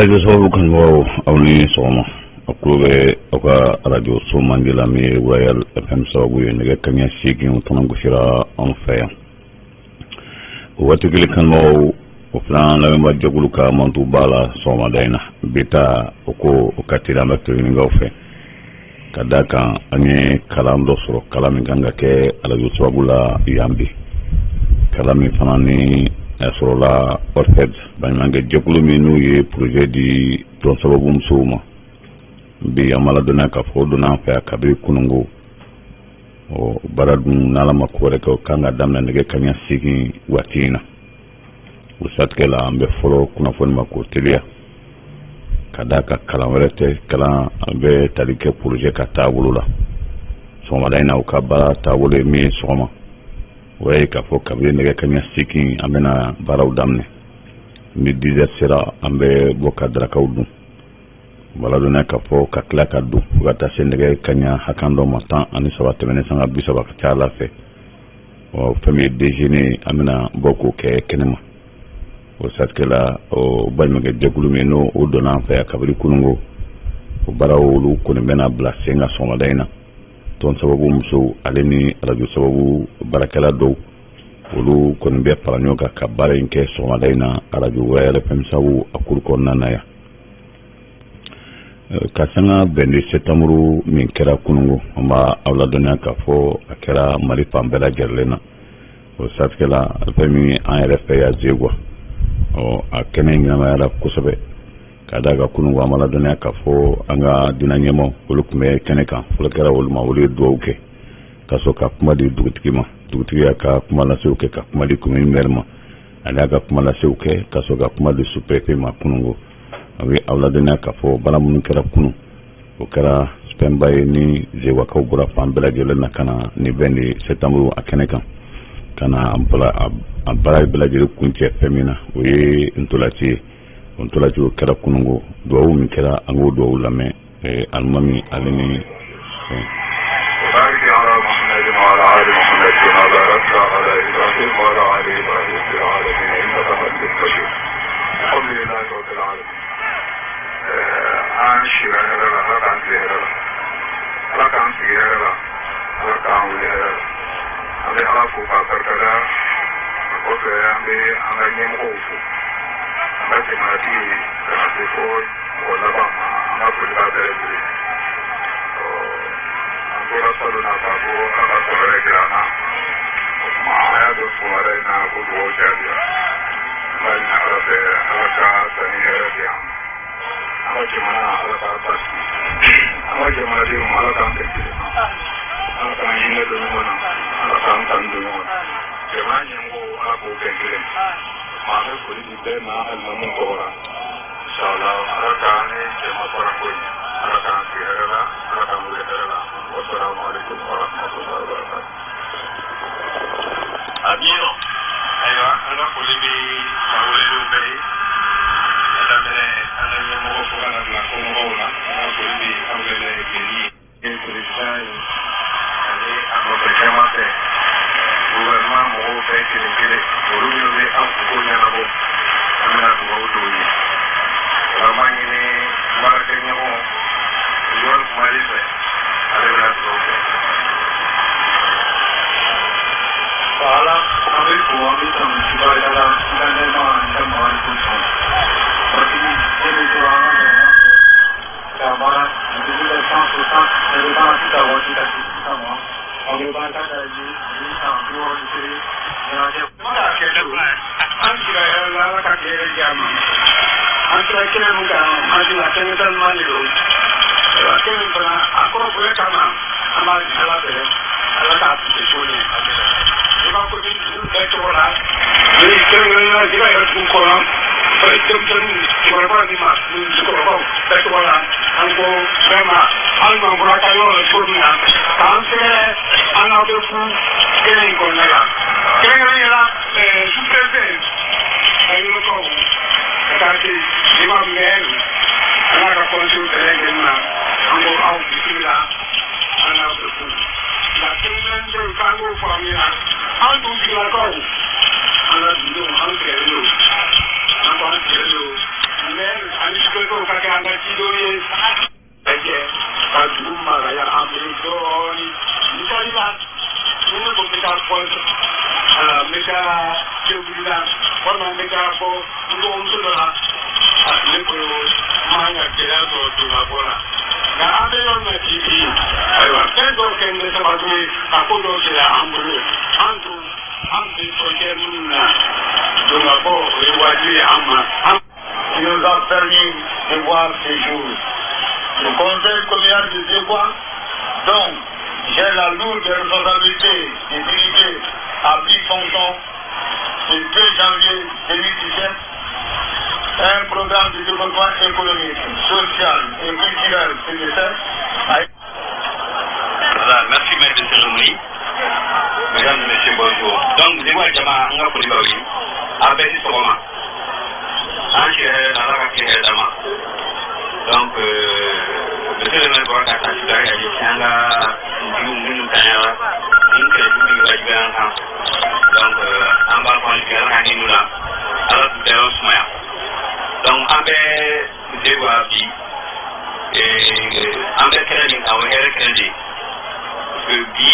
Arajo sababu kanubagaw, aw ni sɔgɔma. Aw tulo bɛ aw ka arajo so mandi la min ye Royal FM sababu ye. Nɛgɛ kaɲɛ 8 o tɔnɔ gosira anw fɛ yan o waati kelen. Kanubagaw, o filan lamɛnbaa jɛkulu ka mantu b'a la sɔgɔmada in na bi ta o ko o ka teli. An bɛ to ɲininkaw fɛ ka da kan an ye kalan dɔ sɔrɔ, kalan min kan ka kɛ arajo sababu la yan bi, kalan min fana ni a sɔrɔla ORPED, baɲumankɛ jɛkulu min n'u ye projet di tɔn sababu musow ma. Bi an b'a ladɔnniya k'a fɔ o donna an fɛ yan kabini kununko. Ɔ baara dun, n'Ala ma ko wɛrɛ kɛ, o kan ka daminɛ nɛgɛ kaɲɛ 8 waati in na. O siratigɛ la, an bɛ fɔlɔ kunnafoni ma k'o teliya ka d'a ka kalan wɛrɛ tɛ, kalan an bɛ tali kɛ projet ka taabolo la sɔgɔmada in na. U ka baara taabolo ye min ye sɔgɔma, o ye k'a fɔ kabini nɛgɛ kaɲɛ 8 an bɛna baaraw daminɛ. Ni 10 heures sera, an bɛ bɔ ka darakaw dun. Baladɔnniya k'a fɔ ka tila ka don fo ka taa se nɛgɛ kaɲɛ hakɛ dɔ ma, 13 tɛmɛnen sanga 30, ka ca Ala fɛ. Ɔ fɛn min ye déjeuner, an bɛna bɔ k'o kɛ kɛnɛma. O siratigɛ la, o baɲumankɛ jɛkulu min n'o o donna an fɛ yan kabini kununko, o baaraw olu kɔni bɛna bila sen kan sɔgɔmada in na. Tɔn sababu musow ale ni arajo sababu baarakɛla dɔw, olu kɔni bɛ fara ɲɔgɔn kan ka baara in kɛ sɔgɔmada in na arajo Royal FM sababu a kuru kɔnɔna na yan. Ka sanga 22 septembre min kɛra kununko, an b'a aw ladɔnniya k'a fɔ a kɛra Mali fan bɛɛ lajɛlen na. O siratigɛ la, fɛn min an yɛrɛ fɛ yan Zegwa, ɔ a kɛnɛ ɲɛnamayara kosɛbɛ ka d'a kan kununko, an b'a ladɔnniya k'a fɔ an ka diinɛ ɲɛmaaw, olu tun bɛ kɛnɛ kan. Fɔlɔ kɛra olu ma, olu ye dugawu kɛ ka sɔrɔ ka kuma di dugutigi ma. Dugutigi y'a ka kuma lasew kɛ ka kuma di commune maire ma, ale y'a ka kuma lasew kɛ ka sɔrɔ ka kuma di sous-préfet ma kununko. A bɛ aw ladɔnniya k'a fɔ baara minnu kɛra kunun, o kɛra fɛnba ye ni Zegwakaw bɔra fan bɛɛ lajɛlen na ka na nin 22 septembre a kɛnɛ kan, ka na a baara bɛɛ lajɛlen kuncɛ fɛn min na, o ye ntolaci ye. O ntolaci o kɛra kununko. Duwawu min kɛra, an k'o duwawu lamɛn, alimami ale ni وبارك على محمد وعلى آل محمد كما باركت على إبراهيم وعلى آل إبراهيم في العالمين إنك حميد مجيد. الحمد لله رب العالمين. An sira hɛrɛ la, Ala k'an tile hɛrɛ la, Ala k'an sigi hɛrɛ la, Ala k'an wuli hɛrɛ la. An bɛ Ala fo k'a barikada. O kɔfɛ, an bɛ an ka ɲɛmɔgɔw fo, an ka jamanatigi ka na se fo mɔgɔ laban ma, an ka foli b'a bɛɛ lajɛlen. An tora salon na k'a fɔ Ala ka sɔn wɛrɛ jira an na. O tuma an y'a dɔn sɔgɔmada in na ko dugawu jaabira. An b'a ɲini Ala fɛ, Ala ka sanni hɛrɛ di an ma. An ka jamana, Ala k'a basigi. An ka jamanadenw, Ala k'an kɛ kelen ma, Ala k'an hinɛ don ɲɔgɔn na, Ala k'an kanu don ɲɔgɔn na. Jamana ɲɛmɔgɔw, Ala k'o kɛ kelen. O tuma an bɛ foli di bɛɛ ma alimamu tɔgɔ la. Inshallah, Ala k'an ni jama baarako ɲɛ, Ala k'an sigi hɛrɛ la, Ala k'an wuli hɛrɛ la. Wassalamu alaikum warahmatullahi wabarakatuh. Amiina. Ayiwa, an ka foli bɛ maa welelenw bɛɛ ye, ka daminɛ an ka ɲɛmɔgɔ fo ka na bila kɔmɔgɔw la. An ka foli bɛ aw bɛɛ lajɛlen ye. Président ye ani a nɔfɛ caman fɛ, gouvernement mɔgɔw bɛɛ kelen kelen, olu minnu bɛ an kunko ɲɛnabɔ, an bɛna dugawu dɔw ye. O la, an b'a ɲini baarakɛɲɔgɔn Joël Kumali fɛ, ale bɛna dugawu kɛ. Ala, an bɛ fo, an bɛ tanu barika la i ka nɛɛma ani ka makari kosɔn. Matigi, e min tora an ka jamana fɛ k'a mara depuis 1960 indépendance ta waati ka se sisan ma, an bɛ barika da i ye ni san 61 ɲɛnajɛ. An sira hɛrɛ la, Ala ka tile hɛrɛ di an ma. An sera kɛnɛ min kan, an hakili la kɛnɛ ɲuman de don. Ayiwa, kɛnɛ min fana a kɔrɔ bonya kama, an b'a ɲini Ala fɛ, Ala k'a kuncɛ ko ɲɛ. I b'a fɔ ni dugu bɛɛ tɔgɔ la, ni kɛrɛnkɛrɛnnenya la Jɛgɛ yɛrɛ dugu kɔnɔ, denmisɛnninw, cɛkɔrɔba ni ma musokɔrɔbaw bɛɛ tɔgɔ la, an ko vraiment hali n'an bɔra ka yɔrɔ la cogo min na k'an sɛgɛrɛ, an n'aw bɛ fu kɛnɛ in kɔnɔna la, kɛrɛnkɛrɛnnenya la sous-préfet Bayolokaw ka taa se imam maire a n'a ka conseil bɛɛ lajɛlen ma, an ko aw bisimila, an n'aw bɛ fu. Nka kɛrɛnkɛrɛnnen bɛ yen k'an k'o fɔ aw ɲɛna, an dugutigilakaw, an ka dugudenw, an sɛgɛnnen don, an ko an sɛgɛnnen don maire ani Mali ka kɛ an ka cidenw ye lajɛ ka dugu magaya an bolo dɔɔnin. Misali la, ni ne ko n bɛ taa bɔ, n bɛ taa Segu la, walima n bɛ taa bɔ n dɔgɔmuso dɔ la, ne bolo man ka gɛlɛya sɔrɔ dongabɔ la. Nka an bɛ yɔrɔ min na bi bi, ayiwa, fɛn dɔw kɛ bɛ sababu ye ka ko dɔw gɛlɛya an bolo. An dun, an bɛ frontière minnu na, dongabɔ o ye wajibi ye an ma. Qui nous a permis de voir ces jours. Le conseil communal de Zégoua, dont j'ai la lourde responsabilité de diriger, a pris fonction le 2 janvier 2017. Un programme de développement économique, social et culturel nécessaire a Voilà, merci, maître de cérémonie. Mesdames et messieurs, bonjour. Donc, Zégoua jama, an ka foli b'aw ye. A bɛɛ ni sɔgɔma. An si hɛrɛ la, Ala ka tile hɛrɛ d'an ma. Donc, monsieur le maire bɔra ka ta sisan ka ɲɛsin an ka kuntigiw minnu tanyara ni kɛlɛjugu min wajibiya an kan. Donc, an b'a fɔ an jigi Ala ka hinɛ u la. Ala k'u dayɔrɔ sumaya. Donc, an bɛ Zégoua bi. An bɛ kɛnɛ min kan, o ye hɛrɛ kɛnɛ de ye. Parce que bi,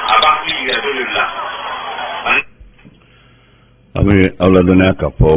a b'a hakili jigin dɔ de la. An bɛ aw ladɔnniya k'a fɔ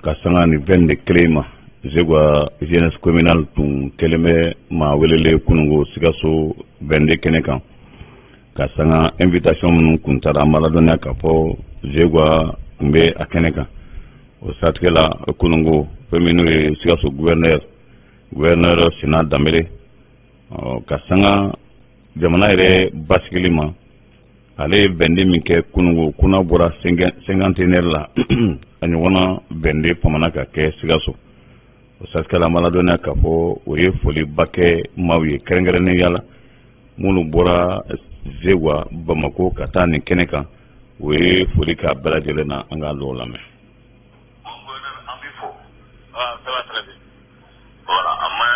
ka sanga ni 22 kelen ma, Zégoua jeunesse communale tun kɛlen bɛ maa welelen kununko Sikaso 22 kɛnɛ kan, ka sanga invitation minnu kun taara. An b'a ladɔnniya k'a fɔ Zégoua tun bɛ a kɛnɛ kan. O siratigɛ la, kununko, fɛn min n'o ye Sikaso gouverneur, gouverneur Sina Danbele, ka sanga jamana yɛrɛ basigili ma, ale ye 22 min kɛ kununko, kuna bɔra cinquantenaire la, a ɲɔgɔnna 22 famana ka kɛ Sikaso. O siratigɛ la, an b'a ladɔnniya k'a fɔ o ye foliba kɛ maaw ye, kɛrɛnkɛrɛnnenya la minnu bɔra Zégoua, Bamako, ka taa nin kɛnɛ kan. O ye foli k'a bɛɛ lajɛlen na. An k'a dɔw lamɛn. An b'i fo. Ah, ça va très bien. Voilà, an bɛ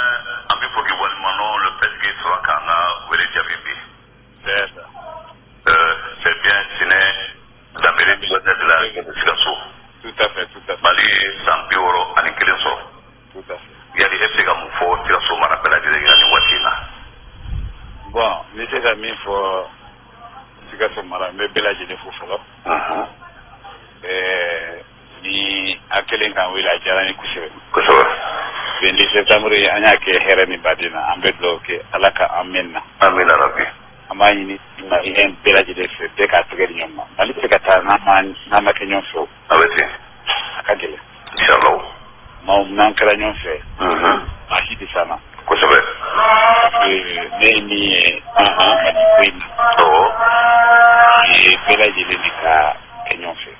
an b'i fo k'i waleɲuman le fait que sɔrɔ k'an ka wele jaabi bi. C'est ça. C'est bien Siné Dambélé, gouverneur de la région de Sikasso. Tout à fait, tout à fait. Mali ye san 61 sɔrɔ. Tout à fait. Yali e bɛ se ka mun fɔ Sikasso mara bɛɛ lajɛlen ɲɛna nin waati in na? Bon, n bɛ se ka min fɔ Sikaso mara, n bɛ bɛɛ lajɛlen fo fɔlɔ. Ni a kɛlen k'an wele, a diyara n ye kosɛbɛ. 22 septembre, an y'a kɛ hɛrɛ ni baden na. An bɛ dugawu kɛ Ala ka an mɛn na. Amina rabi. An b'a ɲini maliyɛn bɛɛ lajɛlen fɛ, bɛɛ k'a tɛgɛ di ɲɔgɔn ma. Mali tɛ se ka taa n'a ma kɛ ɲɔgɔn fɛ o. A bɛ ten. A ka gɛlɛn. Inshallah. Maaw, n'an kɛra ɲɔgɔn fɛ, maa si tɛ s'an na. Parce que ne ye min ye Mali ko in na, o ye bɛɛ lajɛlen de ka kɛ ɲɔgɔn fɛ.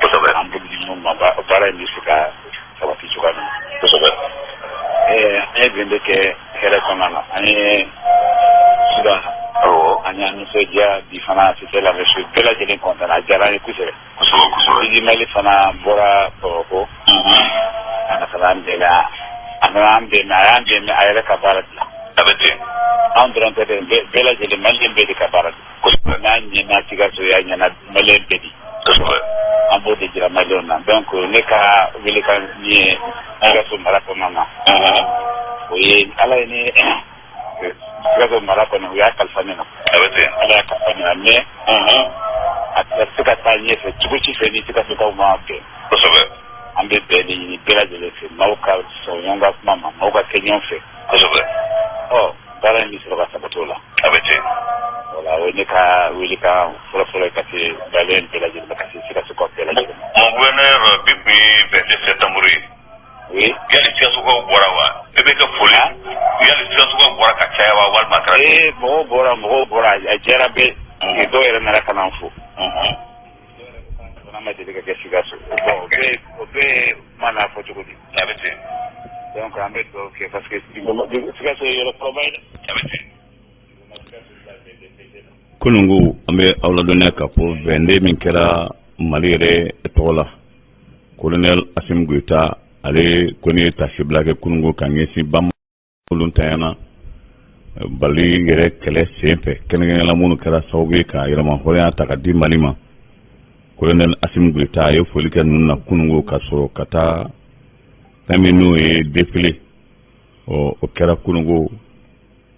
An bolo di ɲɔgɔn ma, baara in bɛ se ka sabati cogoya min na. An ye 22 kɛ hɛrɛ kɔnɔna na. An ye sudan, an y'an nisɔndiya. Bi fana, c'était la même chose, bɛɛ lajɛlen content, a diyara an ye kosɛbɛ. Kosɛbɛ kosɛbɛ. Didi Mali fana bɔra Bamakɔ a na ka na an dɛmɛ. A nana an dɛmɛ, a y'an dɛmɛ a yɛrɛ ka baara de la. A bɛ ten. Anw dɔrɔn tɛ dɛ, bɛɛ lajɛlen, maliyɛn bɛɛ de ka baara de. N'a ɲɛna Sikaso, y'a ɲɛna maliyɛn bɛɛ de. An b'o de jira maliyɛnw na. Donc ne ka welekan min ye Sikaso mara kɔnɔna na, o ye Ala ye ne Sikaso mara kɔnɔ, u y'a kalifa ne na. A bɛ ten. Ala y'a kalifa ne na, mais a tɛ se ka taa ɲɛfɛ cogo si fɛ ni Sikasokaw ma bɛn. An bɛ bɛn de ɲini bɛɛ lajɛlen fɛ, maaw ka sɔn ɲɔgɔn ka kuma ma, maaw ka kɛ ɲɔgɔn fɛ. Ɔ, baara in bɛ sɔrɔ ka sabati o la. A bɛ ten. Voilà, o ye ne ka welekan fɔlɔ-fɔlɔ ye ka se maliyɛn bɛɛ lajɛlen ma, ka se Sikasokaw bɛɛ lajɛlen ma. Mon gouverneur, bi tun ye 22 septembre ye. Oui. Yali Sikasokaw bɔra wa? E bɛ ka foli. Yali Sikasokaw bɔra ka caya wa, walima a kɛra? Ee, mɔgɔw bɔra, mɔgɔw bɔra, a diyara bɛɛ. Dɔw yɛrɛ nana ka na an fo. Fana ma deli ka kɛ Sikaso. Bon, o bɛɛ ye kuma n'a fɔ cogo di. A bɛ ten. Donc an bɛ dugawu kɛ, parce que Sikaso ye yɔrɔ kɔrɔba ye dɛ. A bɛ ten. Kununko, an bɛ aw ladɔnniya k'a fɔ 22 min kɛra Mali yɛrɛ tɔgɔ la, colonel Assimi Goïta, ale kɔni ye tasibila kɛ kununko ka ɲɛsin bamanan tanyana Mali yɛrɛ kɛlɛ sen fɛ, kɛrɛnkɛrɛnnenya minnu kɛra sababu ye ka yɛrɛma hɔrɔnya ta ka di Mali ma. Colonel Assimi Goïta, a ye foli kɛ ninnu na kununko, ka sɔrɔ ka taa fɛn min n'o ye défilé. Ɔ, o kɛra kununko.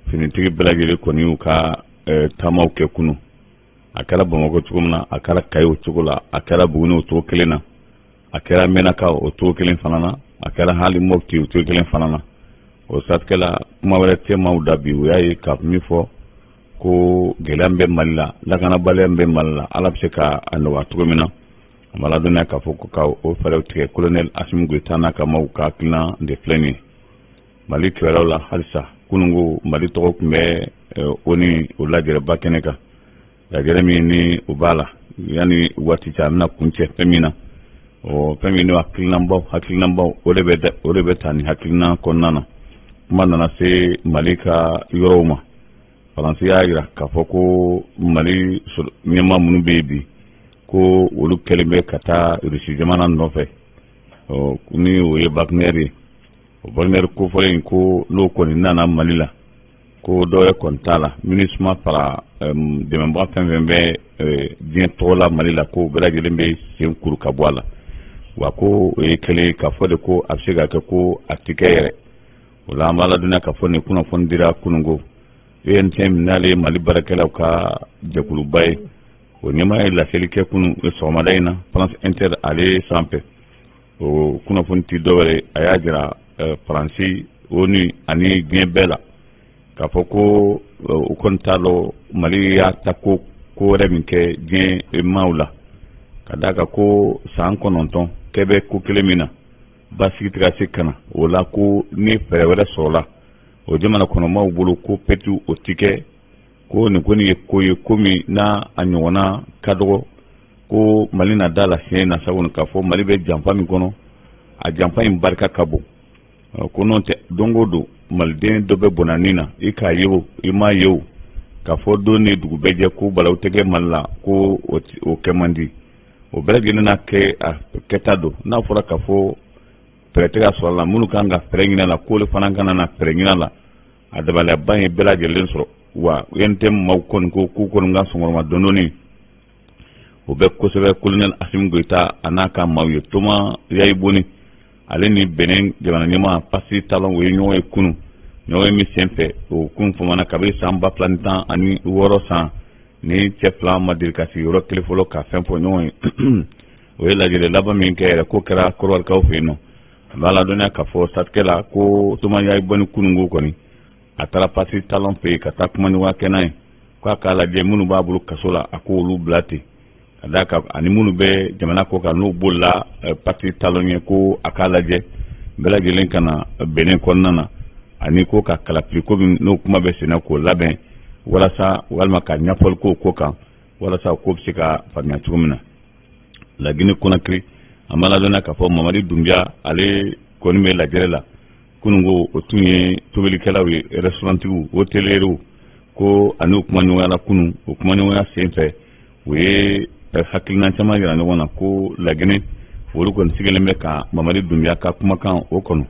Finitigi bɛɛ lajɛlen kɔni y'u ka taamaw kɛ kunun. A kɛra Bamakɔ cogo min na, a kɛra Kayi o cogo la, a kɛra Buguni o cogo kelen na, a kɛra Menaka o cogo kelen fana na, a kɛra hali Mopti o cogo kelen fana na. O siratigɛ la, kuma wɛrɛ tɛ maaw da bi. U y'a ye ka min fɔ ko gɛlɛya bɛ Mali la, lakanabaliya bɛ Mali la, Ala bɛ se ka a nɔgɔya cogo min na. A ma ladɔnniya k'a fɔ ko ka o fɛɛrɛw tigɛ. Colonel Asimi Goyita n'a ka maaw ka hakilina de filɛ nin ye. Mali kibaruyaw la halisa, kununko Mali tɔgɔ tun bɛ ONU o lajɛrɛba kɛnɛ kan, lajɛrɛ min ni o b'a la yanni waati cɛ a bɛna kuncɛ fɛn min na. Ɔ, fɛn min n'o hakilinanbaw, o de bɛ ta ni hakilina kɔnɔna na. Kuma nana se Mali ka yɔrɔw ma. Faransi y'a jira k'a fɔ ko Mali ɲɛmaa minnu bɛ yen bi, ko olu kɛlen bɛ ka taa Rusi jamana nɔfɛ, ɔ, ni o ye Wagner ye. O Wagner kofɔlen in, ko n'o kɔni nana Mali la, ko dɔ wɛrɛ kɔni t'a la, MINUSMA fara dɛmɛbaga fɛn fɛn bɛ diɲɛ tɔgɔ la Mali la, ko bɛɛ lajɛlen bɛ sen kuru ka bɔ a la. Wa ko o ye kɛlen k'a fɔ de ko a bɛ se ka kɛ ko a tɛ kɛ yɛrɛ. O la, an b'a ladɔnniya k'a fɔ nin kunnafoni dira kununko. UNTM, n'ale ye Mali baarakɛlaw ka jɛkuluba ye, o ɲɛmaa ye laseli kɛ kunun sɔgɔmada in na France Inter ale sanfɛ. O kunnafoni ti dɔwɛrɛ, a y'a jira Faransi, ONU ani diɲɛ bɛɛ la k'a fɔ ko u kɔni t'a dɔn Mali y'a ta ko ko wɛrɛ min kɛ diɲɛ maaw la, ka d'a kan ko san 9 kɛ bɛ ko kelen min na, basigi tɛ ka se ka na o la, ko ni fɛɛrɛ wɛrɛ sɔrɔla o jamana kɔnɔmaw bolo, ko pɛtu o ti kɛ. Ko nin kɔni ye ko ye, ko min n'a a ɲɔgɔnna ka dɔgɔ, ko Mali na da la siɲɛ na sabu k'a fɔ Mali bɛ janfa min kɔnɔ, a janfa in barika ka bon. Ko n'o tɛ, don o don maliden dɔ bɛ bɔnna na, i k'a ye o, i m'a ye o, k'a fɔ don ni dugu bɛɛ jɛ ko balawu tɛ kɛ Mali la, ko o kɛ man di. O bɛɛ lajɛlen n'a kɛ a kɛta don. N'a fɔra k'a fɔ fɛɛrɛ tɛ ka sɔrɔ a la, minnu kan ka fɛɛrɛ ɲini a la, k'olu fana kana na fɛɛrɛ ɲini a la, a dabaliyaba ye bɛɛ lajɛlen sɔrɔ. Wa UNTM maaw kɔni ko k'u kɔni ka sɔngɔrɔma dɔndɔni o bɛ kosɛbɛ colonel Asimi Goyita a n'a ka maaw ye. Thomas Yayi Boni, ale ni Benin jamana ɲɛmaa Patrice Talon, o ye ɲɔgɔn ye kunun. Ɲɔgɔn ye min senfɛ, o kun famana kabini san 2016 san ni cɛ fila ma deli ka sigi yɔrɔ kelen fɔlɔ ka fɛn fɔ ɲɔgɔn ye. O ye lajɛrɛ laban min kɛ yɛrɛ, k'o kɛra Kɔrɔwarikaw fɛ yen nɔ. A b'a ladɔnniya k'a fɔ satikɛ la ko Thomas Yayi Boni kununko kɔni a taara Patrice Talon fɛ yen ka taa kumaɲɔgɔnya kɛ n'a ye, k'a k'a lajɛ minnu b'a bolo kaso la, a k'olu bila ten, ka d'a kan ani minnu bɛ jamana kɔ kan, n'u bolila Patrice Talon ye, ko a k'a lajɛ bɛɛ lajɛlen ka na Benin kɔnɔna na, ani ko ka kalafili ko min n'o kuma bɛ senna, k'o labɛn walasa walima ka ɲɛfɔli k'o ko kan, walasa ko bɛ se ka faamuya cogo min na. Laginɛ Conakry, an b'a ladɔnniya k'a fɔ Mamadi Dunbiya, ale kɔni bɛ lajɛrɛ la kununko. O tun ye tobilikɛlaw ye, restaurantigiw, hôteliers, ko ani u kumaɲɔgɔnya la kunun. O kumaɲɔgɔnya sen fɛ, u ye hakilina caman yira ɲɔgɔn na, ko Laginɛ olu kɔni sigilen bɛ ka Mamadi Dunbiya ka kumakan o kɔnɔ,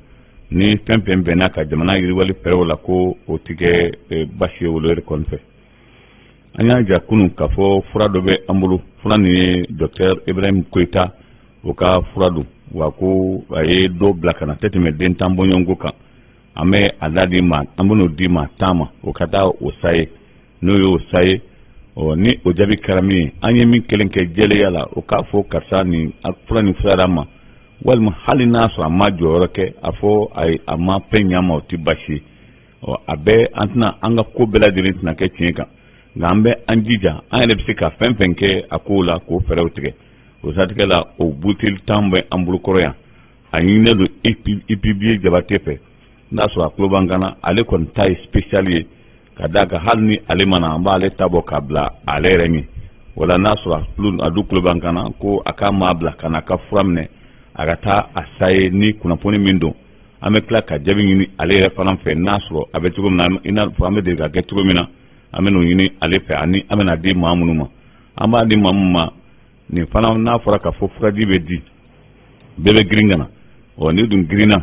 ni fɛn fɛn bɛnna ka jamana yiriwali fɛɛrɛw la, ko o tɛ kɛ baasi ye olu yɛrɛ kɔni fɛ. An y'a jira kunun k'a fɔ fura dɔ bɛ an bolo. Fura nin ye docteur Ibrahim Koyita o ka fura don. Wa ko a ye dɔ bila ka na tɛ tɛmɛ den 10 bɔɲɔgɔnko kan. An bɛ a da di ma, an bɛn'o di maa 10 ma, o ka taa o sa ye. N'o y'o sa ye, ɔ, ni o jaabi kɛra min ye, an ye min kelen kɛ jɛlenya la, o k'a fɔ karisa nin fura nin fisayara ma, walima hali n'a sɔrɔ a ma jɔyɔrɔ kɛ, a fɔ a ma fɛn ɲa ma, o tɛ baasi ye. Ɔ, a bɛɛ an tɛna an ka ko bɛɛ lajɛlen tɛna kɛ tiɲɛ kan, nka an bɛ an jija, an yɛrɛ bɛ se ka fɛn fɛn kɛ a kow la, k'o fɛɛrɛw tigɛ. O siratigɛ la, o buteli 10 bɛ an bolo kɔrɔ yan. A ɲininen don IPB Jabate fɛ, n'a sɔrɔ a tulo b'an kan na. Ale kɔni ta ye spécial ye, ka d'a kan hali ni ale ma na, an b'ale ta bɔ k'a bila ale yɛrɛ ɲɛ. Wala n'a sɔrɔ a du tulo b'an kan na, ko a k'a maa bila ka na a ka fura minɛ, a ka taa a sa ye. Ni kunnafoni min don, an bɛ tila ka jaabi ɲini ale yɛrɛ fana fɛ, n'a sɔrɔ a bɛ cogo min na, i n'a fɔ an bɛ deli ka kɛ cogo min na. An bɛ n'o ɲini ale fɛ, ani an bɛna di maa minnu ma, an b'a di maa min ma nin fana, n'a fɔra k'a fɔ furaji bɛ di, bɛɛ bɛ girin ka na. Ɔ, ni dun girinna,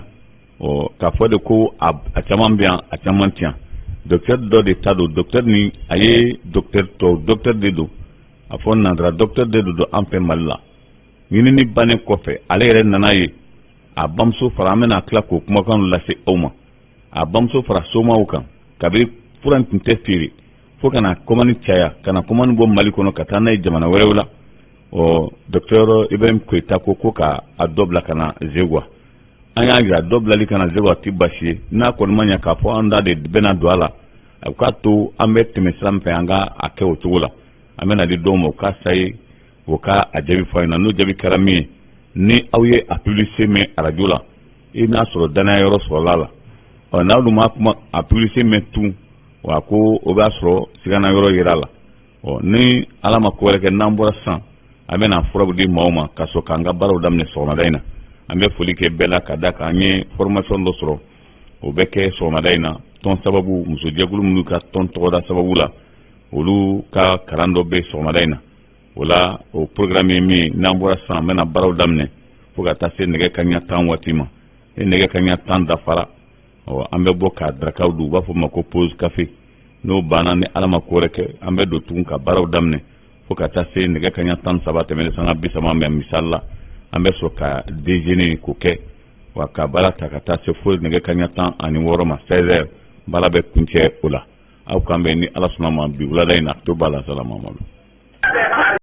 ɔ, k'a fɔ de ko a caman bɛ yan, a caman tɛ yan. Docteur dɔ de ta don. Docteur ni a ye docteur tɔ, docteur de don, a fɔ nanzara docteur de don an fɛ Mali la. Ɲinini bannen kɔfɛ, ale yɛrɛ nana ye a bamuso fara. An bɛna tila k'o kumakan lase aw ma. A bamuso fara somaw kan kabiri fura in tun tɛ feere fo ka na kɔmani caya, ka na kɔmani bɔ Mali kɔnɔ ka taa n'a ye jamana wɛrɛw la. Ɔ, docteur Ibrahim Koyita ko ka a dɔ bila ka na Zegwa. An y'a jira, dɔ bilali ka na Zegwa tɛ basi ye, n'a kɔni ma ɲɛ k'a fɔ an da de bɛna don a la. A k'a to an bɛ tɛmɛ sira min fɛ, an ka a kɛ o cogo la. An bɛna di dɔw ma, u k'a saye, o ka a jaabi fɔ an ɲɛna. N'o jaabi kɛra min ye, ni aw ye a publicité mɛn arajo la, i n'a sɔrɔ danaya yɔrɔ sɔrɔla a la. Ɔ, n'aw dun ma kuma a publicité mɛn tun wa, ko o b'a sɔrɔ sigana yɔrɔ yira a la. Ɔ, ni Ala ma ko wɛrɛ kɛ, n'an bɔra sisan, an bɛna furaw di maaw ma ka sɔrɔ k'an ka baaraw daminɛ sɔgɔmada in na. An bɛ foli kɛ bɛɛ la ka da kan an ye formation dɔ sɔrɔ, o bɛ kɛ sɔgɔmada in na. Tɔn sababu, musojɛkulu minnu ka tɔn tɔgɔda sababu la, olu ka kalan dɔ bɛ sɔgɔmada in na. O la, o programme ye min ye, n'an bɔra sisan, an bɛna baaraw daminɛ fo ka taa se nɛgɛ kaɲa 10 waati ma. Ni nɛgɛ kaɲa 10 dafara, ɔ, an bɛ bɔ ka darakaw dun, u b'a fɔ o ma ko pause café. N'o banna, ni Ala ma ko wɛrɛ kɛ, an bɛ don tugun ka baaraw daminɛ fo ka taa se nɛgɛ kaɲa 13 tɛmɛnen sanga 30 mɛ. Misali la, an bɛ sɔrɔ ka déjeuner k'o kɛ wa, ka baara ta ka taa se fo nɛgɛ kaɲa 16 ma, 16 heures, baara bɛ kuncɛ o la. Aw k'an bɛn ni Ala sɔnna ma bi wulada in na. To b'a la, salamamadu.